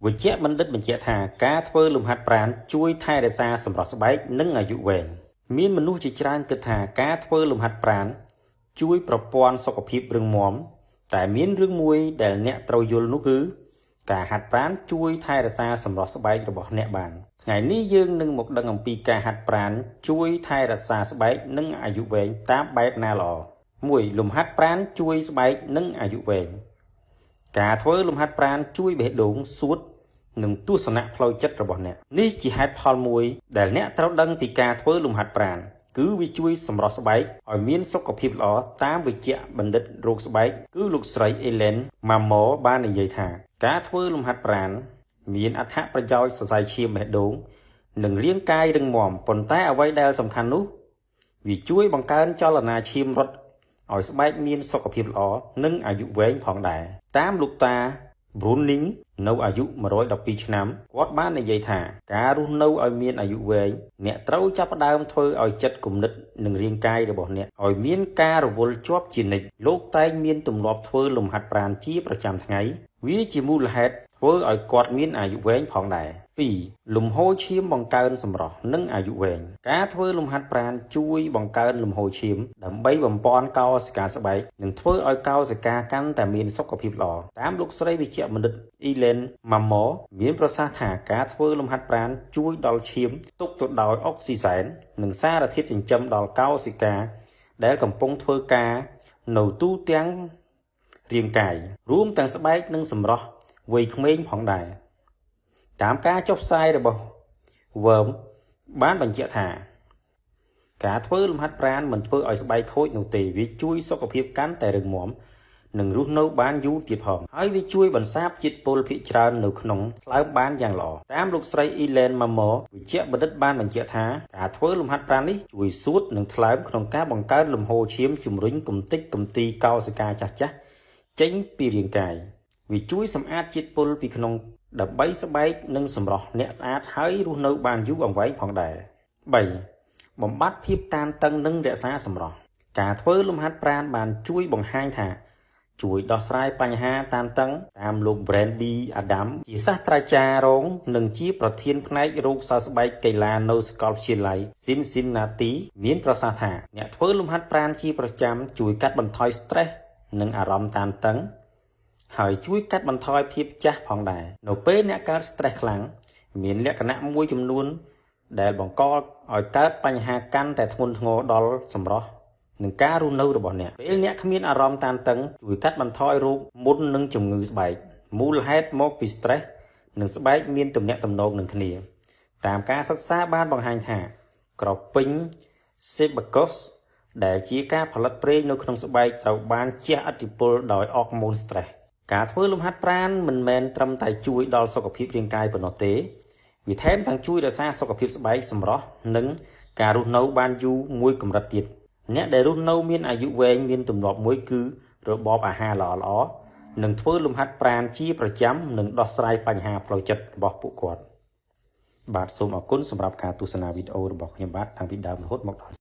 វេជ្ជបណ្ឌិតបញ្ជាក់ថាការធ្វើលំហាត់ប្រាណជួយថែរក្សាសម្រស់ស្បែកនិងអាយុវែងមានមនុស្សជាច្រើនគិតថាការធ្វើលំហាត់ប្រាណជួយប្រព័ន្ធសុខភាពរឹងមាំតែមានរឿងមួយដែលអ្នកត្រូវយល់នោះគឺ ការហាត់ប្រាណជួយថែរក្សាសម្រស់ស្បែករបស់អ្នកបានថ្ងៃនេះយើងនឹងមកដឹងអំពីការហាត់ប្រាណជួយថែរក្សាស្បែកនិងអាយុវែងតាមបែបណាល្អ1លំហាត់ប្រាណជួយស្បែកនិងអាយុវែងការធ្វើលំហាត់ប្រាណជួយបេះដូងសួតនិងទស្សនៈផ្លូវចិត្តរបស់អ្នកនេះជាហេតុផលមួយដែលអ្នកត្រូវដឹងពីការធ្វើលំហាត់ប្រាណគឺវាជួយសម្រស់ស្បែកឲ្យមានសុខភាពល្អតាមវេជ្ជបណ្ឌិតរោគស្បែកគឺលោកស្រីអេឡែនម៉ាម៉ូបាននិយាយថាការធ្វើលំហាត់ប្រាណមានអត្ថប្រយោជន៍សរសៃឈាមបេះដូងនិងរាងកាយរឹងមាំប៉ុន្តែអ្វីដែលសំខាន់នោះវាជួយបង្កើនចលនាឈាមរត់ឲ្យស្បែកមានសុខភាពល្អនិងអាយុវែងផងដែរតាមលោកតា Bruning នៅអាយុ112ឆ្នាំគាត់បាននិយាយថាការរស់នៅឲ្យមានអាយុវែងអ្នកត្រូវចាប់ផ្ដើមធ្វើឲ្យចិត្តគំនិតនិងរាងកាយរបស់អ្នកឲ្យមានការរវល់ជាប់ជានិច្ចលោកតែងមានទម្លាប់ធ្វើលំហាត់ប្រាណជាប្រចាំថ្ងៃវាជាមូលហេតុធ្វើឲ្យគាត់មានអាយុវែងផងដែរ2លំហូរឈាមបង្កើនសម្រស់និងអាយុវែងការធ្វើលំហាត់ប្រាណជួយបង្កើនលំហូរឈាមដើម្បីបំប៉នកោសិកាស្បែកនិងធ្វើឲ្យកោសិកាកាន់តែមានសុខភាពល្អតាមលោកស្រីវេជ្ជបណ្ឌិតអ៊ីឡែនម៉ាម៉ូមានប្រសាសន៍ថាការធ្វើលំហាត់ប្រាណជួយដល់ឈាមទុកទៅដោយអុកស៊ីសែននិងសារធាតុចិញ្ចឹមដល់កោសិកាដែលកំពុងធ្វើការនៅទូទាំងរាងកាយរួមទាំងស្បែកនិងសម្រស់វ័យក្មេងផងដែរតាមការចុះផ្សាយរបស់ Worm បានបញ្ជាក់ថាការធ្វើលំហាត់ប្រាណមិនធ្វើឲ្យស្បែកខូចនោះទេវាជួយសុខភាពកាន់តែរឹងមាំនិងរស់នៅបានយូរទៀតផងហើយវាជួយបន្សាបជាតិពុលភាគច្រើននៅក្នុងថ្លើមបានយ៉ាងល្អតាមលោកស្រីអ៊ីឡែនម៉ាម៉ូវេជ្ជបណ្ឌិតបានបញ្ជាក់ថាការធ្វើលំហាត់ប្រាណនេះជួយសួតនិងថ្លើមក្នុងការបង្កើនលំហូរឈាមជំរុញកំទេចកំទីកោសិកាចាស់ៗចេញពីរាងកាយវាជួយសម្អាតជាតិពុលពីក្នុងដើម្បីស្បែកនិងសម្រស់អ្នកស្អាតហើយរស់នៅបានយូរអង្វែងផងដែរ3បំបត្តិភាពតានតឹងនិងរក្សាសម្រស់ការធ្វើលំហាត់ប្រាណបានជួយបង្ហាញថាជួយដោះស្រាយបញ្ហាតានតឹងតាមលោក Brand B Adam ជាសាស្ត្រាចារ្យរងនិងជាប្រធានផ្នែករោគសើស្បែកកីឡានៅសាកលវិទ្យាល័យ Cincinnati មានប្រសាសន៍ថាអ្នកធ្វើលំហាត់ប្រាណជាប្រចាំជួយកាត់បន្ថយ stress និងអារម្មណ៍តានតឹងហើយជួយកាត់បន្ថយភាពចាស់ផងដែរនៅពេលអ្នកកើត stress ខ្លាំងមានលក្ខណៈមួយចំនួនដែលបង្កឲ្យកើតបញ្ហាកាន់តែធ្ងន់ធ្ងរដល់សម្រស់និងការរស់នៅរបស់អ្នកពេលអ្នកគ្មានអារម្មណ៍តានតឹងជួយកាត់បន្ថយរោគមុននឹងជំងឺស្បែកមូលហេតុមកពី stress និងស្បែកមានទំនាក់ទំនងនឹងគ្នា តាមការសិក្សាបានបង្ហាញថា ក្រពេញ sebaceous ដែលជាការផលិតប្រេងនៅក្នុងស្បែកត្រូវបានជះឥទ្ធិពលដោយអរម៉ូន stress ការធ្វើលំហាត់ប្រាណមិនមែនត្រឹមតែជួយដល់សុខភាពរាងកាយប៉ុណ្ណោះទេវាថែមទាំងជួយរក្សាសុខភាពស្បែកសម្រស់និងការរស់នៅបានយូរមួយកម្រិតទៀតអ្នកដែលរស់នៅមានអាយុវែងមានទម្លាប់មួយគឺរបបអាហារល្អៗនិងធ្វើលំហាត់ប្រាណជាប្រចាំនិងដោះស្រាយបញ្ហាផ្លូវចិត្តរបស់ពួកគាត់បាទសូមអរគុណសម្រាប់ការទស្សនាវីដេអូរបស់ខ្ញុំបាទតាំងពីដើមរហូតមកដល់